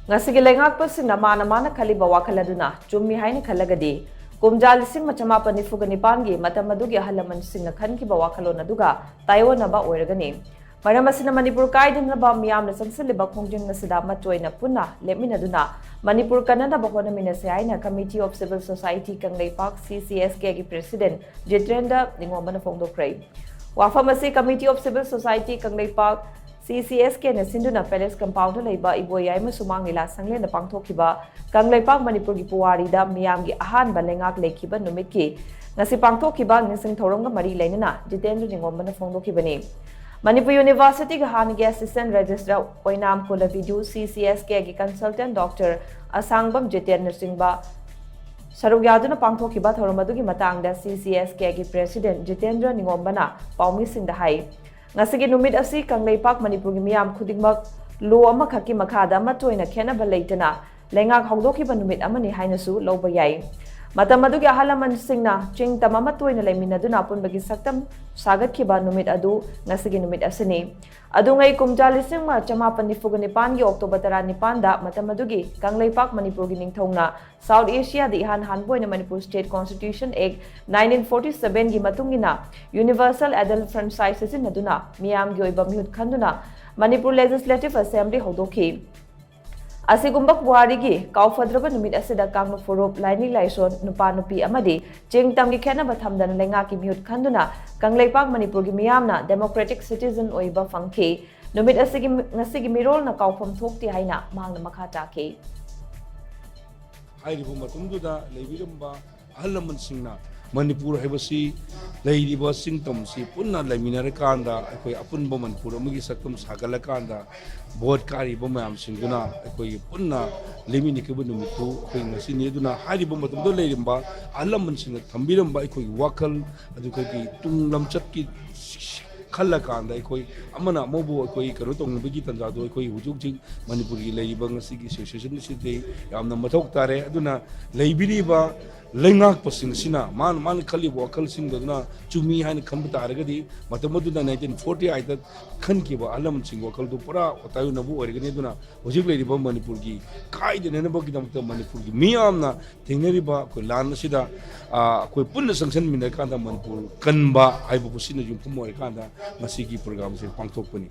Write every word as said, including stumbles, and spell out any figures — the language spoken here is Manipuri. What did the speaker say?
ꯉꯁꯤꯒꯤ ꯂꯩꯉꯥꯛꯄꯁꯤꯡꯅ ꯃꯥꯅ ꯃꯥꯅ ꯈꯜꯂꯤꯕ ꯋꯥꯈꯜ ꯑꯗꯨꯅ ꯆꯨꯝꯃꯤ ꯍꯥꯏꯅ ꯈꯜꯂꯒꯗꯤ, ꯀꯨꯝꯖꯥ ꯂꯤꯁꯤꯡ ꯑꯃ ꯆꯃꯥꯄꯟ ꯅꯤꯐꯨꯒ ꯅꯤꯄꯥꯟꯒꯤ ꯃꯇꯝ ꯑꯗꯨꯒꯤ ꯑꯍꯜ ꯂꯃꯟꯁꯤꯡꯅ ꯈꯟꯈꯤꯕ ꯋꯥꯈꯜꯂꯣꯟ ꯑꯗꯨꯒ ꯇꯥꯏꯑꯣꯟꯅꯕ ꯑꯣꯏꯔꯒꯅꯤ꯫ ꯃꯔꯝ ꯑꯁꯤꯅ ꯃꯅꯤꯄꯨꯔ ꯀꯥꯏꯗꯅꯕ ꯃꯤꯌꯥꯝꯅ ꯆꯪꯁꯤꯜꯂꯤꯕ ꯈꯣꯡꯖꯪ ꯑꯁꯤꯗ ꯃꯆꯣꯏꯅ ꯄꯨꯟꯅ ꯂꯦꯞꯃꯤꯟꯅꯗꯨꯅ ꯃꯅꯤꯄꯨꯔ ꯀꯟꯅꯅꯕ ꯍꯣꯠꯅꯃꯤꯟꯅꯁꯤ ꯍꯥꯏꯅ Committee of Civil Society Kangleipak, C C S K ꯒꯤ President ꯖꯤꯇꯦꯟꯗ꯭ꯔ ꯅꯤꯉꯣꯝꯕꯅ ꯐꯣꯡꯗꯣꯛꯈ꯭ꯔꯦ꯫ ꯋꯥꯐꯝ ꯑꯁꯤ Committee of Civil Society Kangleipak, C C S K ꯅ ꯁꯤꯟꯗꯨꯅ Palace Compound ꯗ ꯂꯩꯕ ꯏꯕꯣꯌꯥꯏꯃ ꯁꯨꯃꯥꯡ ꯂꯤꯂꯥ ꯁꯪꯂꯦꯟꯗ ꯄꯥꯡꯊꯣꯛꯈꯤꯕ ꯀꯪꯂꯩꯄꯥꯛ ꯃꯅꯤꯄꯨꯔꯒꯤ ꯄꯨꯋꯥꯔꯤꯗ ꯃꯤꯌꯥꯝꯒꯤ ꯑꯍꯥꯟꯕ ꯂꯩꯉꯥꯛ ꯂꯩꯈꯤꯕ ꯅꯨꯃꯤꯠꯀꯤ ꯉꯁꯤ ꯄꯥꯡꯊꯣꯛꯈꯤꯕ ꯅꯤꯡꯁꯤꯡ ꯊꯧꯔꯝꯒ ꯃꯔꯤ ꯂꯩꯅꯅ ꯖꯤꯇꯦꯟꯗ꯭ꯔ ꯅꯤꯉꯣꯝꯕꯅ ꯐꯣꯡꯗꯣꯛꯈꯤꯕꯅꯤ꯫ ꯃꯅꯤꯄꯨꯔ University ꯒꯤ ꯍꯥꯟꯅꯒꯤ Assistant Registrar ꯑꯣꯏꯅꯥꯝ ꯀꯨꯂꯕꯤꯗꯨ, C C S K ꯒꯤ Consultant Doctor ꯑꯁꯥꯡꯕꯝ ꯖꯤꯇꯦꯟꯅꯆꯤꯡꯕ ꯁꯔꯨꯛ ꯌꯥꯗꯨꯅ ꯄꯥꯡꯊꯣꯛꯈꯤꯕ ꯊꯧꯔꯝ ꯑꯗꯨꯒꯤ ꯃꯇꯥꯡꯗ C C S K ꯒꯤ President ꯖꯤꯇꯦꯟꯗ꯭ꯔ ꯅꯤꯉꯣꯝꯕꯅ ꯄꯥꯎꯃꯤꯁꯤꯡꯗ ꯍꯥꯏ, ꯉꯁꯤꯒꯤ ꯅꯨꯃꯤꯠ ꯑꯁꯤ ꯀꯪꯂꯩꯄꯥꯛ ꯃꯅꯤꯄꯨꯔꯒꯤ ꯃꯤꯌꯥꯝ ꯈꯨꯗꯤꯡꯃꯛ law ꯑꯃꯈꯛꯀꯤ ꯃꯈꯥꯗ ꯑꯃꯠꯇ ꯑꯣꯏꯅ ꯈꯦꯠꯅꯕ ꯂꯩꯇꯅ ꯂꯩꯉꯥꯛ ꯍꯧꯗꯣꯛꯈꯤꯕ ꯅꯨꯃꯤꯠ ꯑꯃꯅꯤ ꯍꯥꯏꯅꯁꯨ ꯂꯧꯕ ꯌꯥꯏ꯫ ꯃꯇꯝ ꯑꯗꯨꯒꯤ ꯑꯍꯜ ꯂꯃꯟꯁꯤꯡꯅ ꯆꯤꯡ ꯇꯝ ꯑꯃꯠꯇ ꯑꯣꯏꯅ ꯂꯩꯃꯤꯟꯅꯗꯨꯅ ꯑꯄꯨꯟꯕꯒꯤ ꯁꯛꯇꯝ ꯁꯥꯒꯠꯈꯤꯕ ꯅꯨꯃꯤꯠ ꯑꯗꯨ ꯉꯁꯤꯒꯤ ꯅꯨꯃꯤꯠ ꯑꯁꯤꯅꯤ꯫ ꯑꯗꯨꯉꯩ ꯀꯨꯝꯖꯥ ꯂꯤꯁꯤꯡ ꯑꯃ ꯆꯃꯥꯄꯟ ꯅꯤꯐꯨꯒ ꯅꯤꯄꯥꯟꯒꯤ October ꯇꯔꯥꯅꯤꯄꯥꯟꯗ ꯃꯇꯝ ꯑꯗꯨꯒꯤ ꯀꯪꯂꯩꯄꯥꯛ ꯃꯅꯤꯄꯨꯔꯒꯤ ꯅꯤꯡꯊꯧꯅ South Asia ꯗ ꯏꯍꯥꯟ ꯍꯥꯟꯕ ꯑꯣꯏꯅ Manipur State Constitution Act nineteen forty seven ꯒꯤ ꯃꯇꯨꯡ ꯏꯟꯅ Universal Adult Franchise ꯁꯤꯖꯤꯟꯅꯗꯨꯅ ꯃꯤꯌꯥꯝꯒꯤ ꯑꯣꯏꯕ ꯃꯤꯍꯨꯠ ꯈꯟꯗꯨꯅ ꯃꯅꯤꯄꯨꯔ Legislative Assembly ꯍꯧꯗꯣꯛꯈꯤ꯫ ꯑꯁꯤꯒꯨꯝꯕ ꯄꯨꯋꯥꯔꯤꯒꯤ ꯀꯥꯎꯐꯗ꯭ꯔꯕ ꯅꯨꯃꯤꯠ ꯑꯁꯤꯗ ꯀꯥꯡꯂꯨꯞ ꯐꯨꯔꯨꯞ, ꯂꯥꯏꯅꯤꯡ ꯂꯥꯏꯁꯣꯟ, ꯅꯨꯄꯥ ꯅꯨꯄꯤ ꯑꯃꯗꯤ ꯆꯤꯡ ꯇꯝꯒꯤ ꯈꯦꯠꯅꯕ ꯊꯝꯗꯅ ꯂꯩꯉꯥꯛꯀꯤ ꯃꯤꯍꯨꯠ ꯈꯟꯗꯨꯅ ꯀꯪꯂꯩꯄꯥꯛ ꯃꯅꯤꯄꯨꯔꯒꯤ ꯃꯤꯌꯥꯝꯅ democratic citizen ꯑꯣꯏꯕ ꯐꯪꯈꯤ꯫ ꯅꯨꯃꯤꯠ ꯑꯁꯤꯒꯤ, ꯉꯁꯤꯒꯤ ꯃꯤꯔꯣꯜꯅ ꯀꯥꯎꯐꯝ ꯊꯣꯛꯇꯦ ꯍꯥꯏꯅ ꯃꯍꯥꯛꯅ ꯃꯈꯥ ꯇꯥꯈꯤ꯫ ꯍꯥꯏꯔꯤꯕ ꯃꯇꯝꯗꯨꯗ ꯂꯩꯕꯤꯔꯝꯕ ꯑꯍꯜ ꯂꯃꯟꯁꯤꯡꯅ ꯃꯅꯤꯄꯨꯔ ꯍꯥꯏꯕꯁꯤ, ꯂꯩꯔꯤꯕ ꯆꯤꯡ ꯇꯝꯁꯤ ꯄꯨꯟꯅ ꯂꯩꯃꯤꯟꯅꯔꯀꯥꯟꯗ, ꯑꯩꯈꯣꯏ ꯑꯄꯨꯟꯕ ꯃꯅꯤꯄꯨꯔ ꯑꯃꯒꯤ ꯁꯛꯇꯝ ꯁꯥꯒꯠꯂꯀꯥꯟꯗ, ꯚꯣꯠ ꯀꯥꯔꯤꯕ ꯃꯌꯥꯝꯁꯤꯡꯗꯨꯅ ꯑꯩꯈꯣꯏꯒꯤ ꯄꯨꯟꯅ ꯂꯦꯞꯃꯤꯟꯅꯈꯤꯕ ꯅꯨꯃꯤꯠꯇꯨ ꯑꯩꯈꯣꯏ ꯉꯁꯤꯅꯤ꯫ ꯑꯗꯨꯅ ꯍꯥꯏꯔꯤꯕ ꯃꯇꯝꯗꯨꯗ ꯂꯩꯔꯝꯕ ꯑꯍꯜ ꯂꯃꯟꯁꯤꯡꯅ ꯊꯝꯕꯤꯔꯝꯕ ꯑꯩꯈꯣꯏꯒꯤ ꯋꯥꯈꯜ ꯑꯗꯨ, ꯑꯩꯈꯣꯏꯒꯤ ꯇꯨꯡ ꯂꯝꯆꯠꯀꯤ ꯈꯜꯂꯀꯥꯟꯗ, ꯑꯩꯈꯣꯏ ꯑꯃꯅ ꯑꯃꯕꯨ ꯑꯩꯈꯣꯏ ꯀꯩꯅꯣ ꯇꯧꯅꯕꯒꯤ ꯇꯥꯟꯖꯥꯗꯣ ꯑꯩꯈꯣꯏ ꯍꯧꯖꯤꯛ ꯍꯧꯖꯤꯛ ꯃꯅꯤꯄꯨꯔꯒꯤ ꯂꯩꯔꯤꯕ ꯉꯁꯤꯒꯤ situation ꯑꯁꯤꯗꯤ ꯌꯥꯝꯅ ꯃꯊꯧ ꯇꯥꯔꯦ꯫ ꯑꯗꯨꯅ ꯂꯩꯕꯤꯔꯤꯕ ꯂꯩꯉꯥꯛꯄꯁꯤꯡꯁꯤꯅ ꯃꯥꯅ ꯃꯥꯅ ꯈꯜꯂꯤꯕ ꯋꯥꯈꯜꯁꯤꯡꯗꯨꯅ ꯆꯨꯝꯃꯤ ꯍꯥꯏꯅ ꯈꯟꯕ ꯇꯥꯔꯒꯗꯤ, ꯃꯇꯝ ꯑꯗꯨꯗ ꯅꯥꯏꯟꯇꯤꯟ ꯐꯣꯔꯇꯤ ꯑꯥꯏꯠꯇ ꯈꯟꯈꯤꯕ ꯑꯍꯜ ꯂꯃꯟꯁꯤꯡꯒꯤ ꯋꯥꯈꯜꯗꯨ ꯄꯨꯔꯥ ꯇꯥꯏꯌꯣꯟꯅꯕ ꯑꯣꯏꯔꯒꯅꯤ꯫ ꯑꯗꯨꯅ ꯍꯧꯖꯤꯛ ꯂꯩꯔꯤꯕ ꯃꯅꯤꯄꯨꯔꯒꯤ ꯀꯥꯏꯗꯅꯅꯕꯒꯤꯗꯃꯛꯇ ꯃꯅꯤꯄꯨꯔꯒꯤ ꯃꯤꯌꯥꯝꯅ ꯊꯦꯡꯅꯔꯤꯕ ꯑꯩꯈꯣꯏ ꯂꯥꯟ ꯑꯁꯤꯗ, ꯑ, ꯑꯩꯈꯣꯏ ꯄꯨꯟꯅ ꯆꯪꯁꯤꯟꯃꯤꯟꯅꯔꯀꯥꯟꯗ ꯃꯅꯤꯄꯨꯔ ꯀꯟꯕ ꯍꯥꯏꯕ ꯄꯣꯠꯁꯤꯅ ꯌꯨꯝꯐꯝ ꯑꯣꯏꯔꯀꯥꯟꯗ ꯉꯁꯤꯒꯤ ꯄ꯭ꯔꯣꯒ꯭ꯔꯥꯝꯁꯦ ꯄꯥꯡꯊꯣꯛꯄꯅꯤ꯫